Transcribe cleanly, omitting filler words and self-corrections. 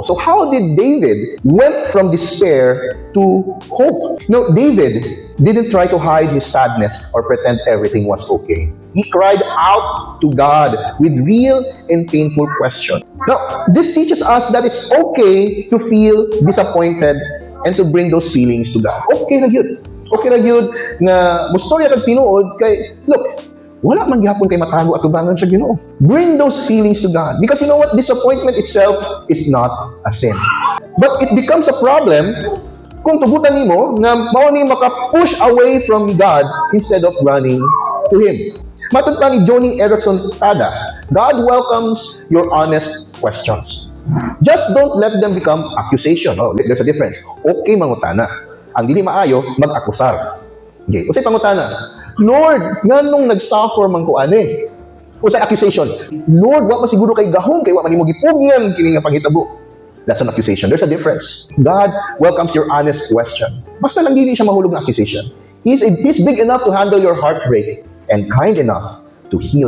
So how did David went from despair to hope? No, David didn't try to hide his sadness or pretend everything was okay. He cried out to God with real and painful question. Now, this teaches us that it's okay to feel disappointed and to bring those feelings to God. Okay na gyud. Okay na gyud nga mustorya kag tinuod kay, look, wala man gihapon kay matago atubangan sa Ginoo. Bring those feelings to God. Because you know what? Disappointment itself is not a sin. But it becomes a problem kung tugutan nimo nga mao ni maka-push away from God instead of running to Him. Matod pa ni Joni Eareckson Tada, "God welcomes your honest questions. Just don't let them become accusation." Oh, there's a difference. Okay mangutana. Ang dili maayo, mag-akusar. Okay. Usay pangutana, "Lord, nganong nag-suffer man ko ani?" Usay accusation, "Lord, wa man siguro kay gahom kay wa man nimo gipugngan kini nga panghitabo." That's an accusation. There's a difference. God welcomes your honest question. Basta lang dili siya mahulog ng accusation. He's big enough to handle your heartbreak and kind enough to heal it.